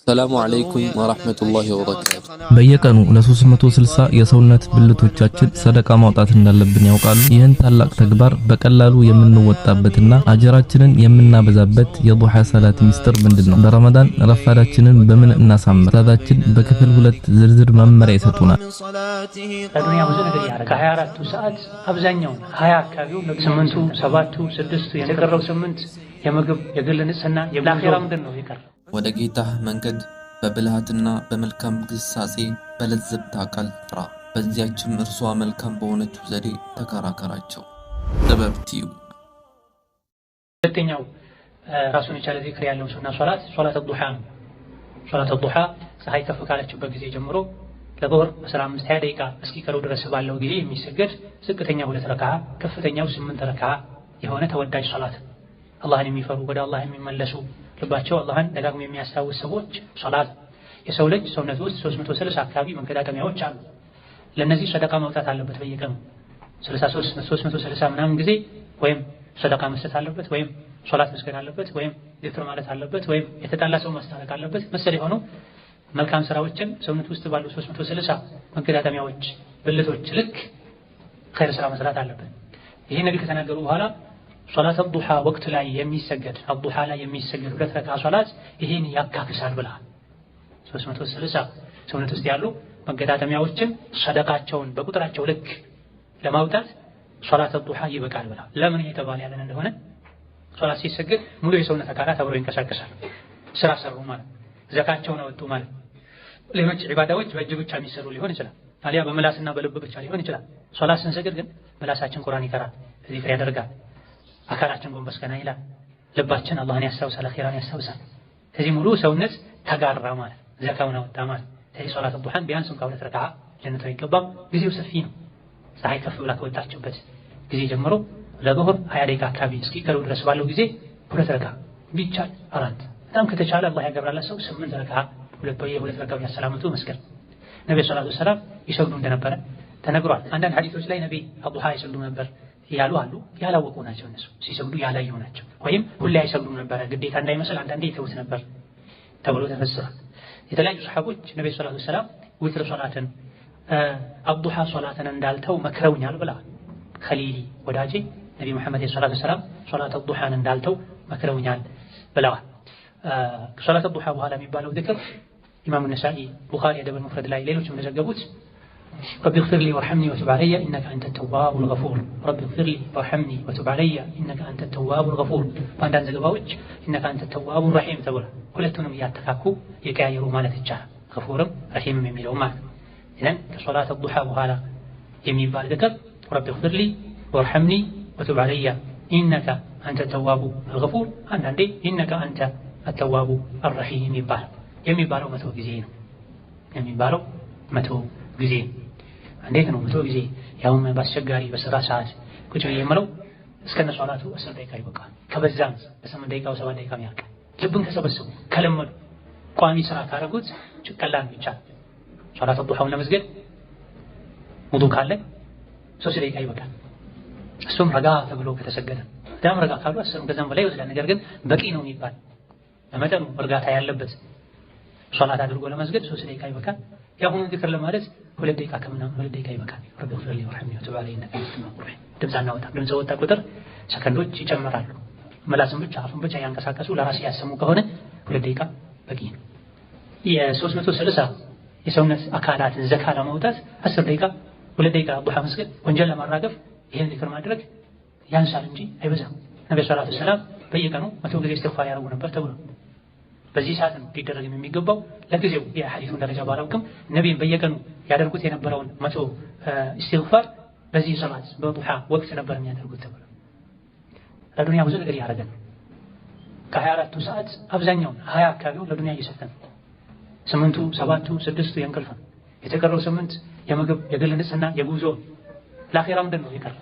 ሰላሙ አለይኩም ወራህመቱላሂ ወበረካቱ። በየቀኑ ለ360 የሰውነት ብልቶቻችን ሰደቃ ማውጣት እንዳለብን ያውቃሉ? ይህን ታላቅ ተግባር በቀላሉ የምንወጣበትና አጀራችንን የምናበዛበት የዱሃ ሰላት ሚስጥር ምንድነው? በረመዳን ረፋዳችንን በምን እናሳምር? ኡስታዛችን በክፍል 2 ዝርዝር መመሪያ ይሰጡናል። ለዱንያ ብዙ ነገር ያደርጋል። ከ24ቱ ሰዓት አብዛኛውን 20 አካባቢው 8ቱ፣ 7ቱ፣ 6ቱ፣ የተቀረው 8 የምግብ፣ የግል ንጽህና፣ ለአኺራ ምንድን ነው የቀረው? ወደ ጌታህ መንገድ በብልሃትና በመልካም ግሳጼ በለዘብታ ቃል ጥራ። በዚያችም እርሷ መልካም በሆነችው ዘዴ ተከራከራቸው። ጥበብ ቲዩብ። ሁለተኛው ራሱን የቻለ ዚክር ያለው ሱና ሶላት ሶላት ዱሃ ነው። ሶላት ዱሃ ፀሐይ ከፍ ካለችበት ጊዜ ጀምሮ ለዙህር 15 20 ደቂቃ እስኪቀረው ድረስ ባለው ጊዜ የሚሰገድ ዝቅተኛ 2 ረካዓ ከፍተኛው 8 ረካዓ የሆነ ተወዳጅ ሶላት። አላህን የሚፈሩ፣ ወደ አላህ የሚመለሱ፣ ልባቸው አላህን ደጋግሞ የሚያስታውስ ሰዎች ሶላት። የሰው ልጅ ሰውነት ውስጥ 360 አካባቢ መገጣጠሚያዎች አሉ። ለነዚህ ሰደቃ ማውጣት አለበት። በየቀኑ 63 360 ምናምን ጊዜ ወይም ሰደቃ መስጠት አለበት፣ ወይም ሶላት መስገድ አለበት፣ ወይም ዚክር ማለት አለበት፣ ወይም የተጣላ ሰው ማስታረቅ አለበት። መሰል የሆኑ መልካም ስራዎችን ሰውነት ውስጥ ባሉ 360 መገጣጠሚያዎች ብልቶች ልክ ኸይር ስራ መስራት አለበት። ይሄ ነብይ ከተናገሩ በኋላ ሶላት ዱሃ ወቅት ላይ የሚሰገድ፣ ዱሃ ላይ የሚሰገድ 2 ረካዓ ሶላት ይሄን ያካክሳል ብለዋል። 360 ሰውነት ውስጥ ያሉ መገጣጠሚያዎችን ሰደቃቸውን በቁጥራቸው ልክ ለማውጣት ሶላት ዱሃ ይበቃል ብለዋል። ለምን እየተባለ ያለን እንደሆነ ሶላት ሲሰገድ ሙሉ የሰውነት አካላት አብረው ይንቀሳቀሳሉ። ስራ ሰሩ ማለት፣ ዘካቸውን አወጡ ማለት። ሌሎች ዒባዳዎች በእጅ ብቻ የሚሰሩ ሊሆን ይችላል፣ አሊያ በምላስና በልብ ብቻ ሊሆን ይችላል። ሶላት ስንሰግድ ግን ምላሳችን ቁርአን ይቀራል፣ ዚክር ያደርጋል፣ አካላችን ጎንበስ ቀና ይላል፣ ልባችን አላህን ያስታውሳል፣ አኺራን ያስታውሳል። ከዚህ ሙሉ ሰውነት ተጋራ ማለት፣ ዘካውን አወጣ ማለት። ስለዚህ ሶላት ዱሃን ቢያንስ እንኳን 2 ረካዓ ልንተው አይገባም። ጊዜው ሰፊ ነው። ፀሐይ ከፍ ብላ ከወጣችበት ጊዜ ጀምሮ ለዙህር 20 ደቂቃ አካባቢ እስኪቀረው ድረስ ባለው ጊዜ 2 ረካዓ ቢቻል 4፣ በጣም ከተቻለ አላህ ያገራለት ሰው 8 ረካዓ ሁለት በየሁለት ረካዓ ያሰላመቱ መስገድ። ነብዩ ሰለላሁ ዐለይሂ ወሰለም ይሰግዱ እንደነበረ ተነግሯል። አንዳንድ ሐዲሶች ላይ ነብይ ዱሃ ይሰግዱ ነበር ያሉ አሉ። ያላወቁ ናቸው እነሱ፣ ሲሰግዱ ያላዩ ናቸው። ወይም ሁሌ አይሰግዱም ነበር ግዴታ እንዳይመስል አንዳንዴ ይተውት ነበር ተብሎ ተፈስሯል። የተለያዩ ሰሃቦች ነብዩ ሰለላሁ ዐለይሂ ወሰለም ዊትር ሶላትን አዱሃ ሶላትን እንዳልተው መክረውኛል ብለዋል። ኸሊሊ ወዳጄ ነብይ መሐመድ ሰለላሁ ዐለይሂ ወሰለም ሶላት ዱሃን እንዳልተው መክረውኛል ብለዋል። ከሶላት ዱሃ በኋላ የሚባለው ዚክር ኢማም ነሳኢ፣ ቡኻሪ አደብ ሙፍረድ ላይ ሌሎችም እንደዘገቡት رب اغفر لي وارحمني وتب علي إنك أنت التواب الغفور، رب اغفر لي وارحمني وتب علي إنك أنت التواب الغفور። በአንዳንድ ዘገባዎች إنك أنت التواب الرحيم ተብሏል። ሁለቱንም እያተካኩ የቀያየሩ ማለት ይቻላል። ገፉርም ረሒምም የሚለው ማለት ነው። ኢዘን ከሶላት ዱሃ በኋላ የሚባል ዚክር رب اغفر لي وارحمني وتب علي إنك أنت التواب الغفور፣ አንዳንዴ إنك أنت التواب الرحيم ይባላል። የሚባለው 100 ጊዜ ነው። የሚባለው 100 ጊዜ። እንዴት ነው 100 ጊዜ? ያውም ባስቸጋሪ በስራ ሰዓት ቁጭ ብዬ የምለው እስከነ ሶላቱ 10 ደቂቃ ይበቃል። ከበዛም በ8 ደቂቃ 7 ደቂቃ ያልቃል። ልብን ከሰበሰቡ ከለመዱ ቋሚ ስራ ካረጉት ቀላል ነው፣ ይቻላል። ሶላት ዱሃውን ለመስገድ ውዱ ካለ 3 ደቂቃ ይበቃል። እሱም ረጋ ተብሎ ከተሰገደ፣ በጣም ረጋ ካሉ 10 ከዛም በላይ ይወስዳል። ነገር ግን በቂ ነው የሚባል በመጠኑ እርጋታ ያለበት ሶላት አድርጎ ለመስገድ 3 ደቂቃ ይበቃል። ያሁኑ ዚክር ለማለት 2 ደቂቃ ከምናምን 2 ደቂቃ ይበቃል። رب اغفر لي وارحمني وتب علي إنك أنت التواب الرحيم። ድምፅ አናወጣም። ድምፅ ወጣ ቁጥር ሰከንዶች ይጨምራሉ። ምላስን ብቻ አፉን ብቻ ያንቀሳቀሱ ለራስ ያሰሙ ከሆነ 2 ደቂቃ በቂ ነው። የ360 የሰውነት አካላትን ዘካ ለማውጣት 10 ደቂቃ 2 ደቂቃ ዱሃ መስገድ ወንጀል ለማራገፍ ይሄን ዚክር ማድረግ ያንሳል እንጂ አይበዛም። ነብዩ ሰለላሁ ዐለይሂ ወሰለም በየቀኑ 100 ጊዜ ኢስቲግፋር ያደርጉ ነበር ተብሎ በዚህ ሰዓት ነው ሊደረግ የሚገባው። ለጊዜው የሐዲሱን ደረጃ ባላውቅም ነብይን በየቀኑ ያደርጉት የነበረውን 100 ኢስቲግፋር በዚህ ሰላት በዱሃ ወቅት ነበር የሚያደርጉት ተብሎ። ለዱንያ ብዙ ነገር ያደረገን ከ24ቱ ሰዓት አብዛኛውን 20 አካባቢው ለዱንያ እየሰጠን፣ 8ቱ፣ 7ቱ፣ 6ቱ የእንቅልፍ ነው። የተቀረው 8 የምግብ፣ የግል ንጽህና፣ የጉዞ። ለአኺራ ምንድን ነው የቀረው?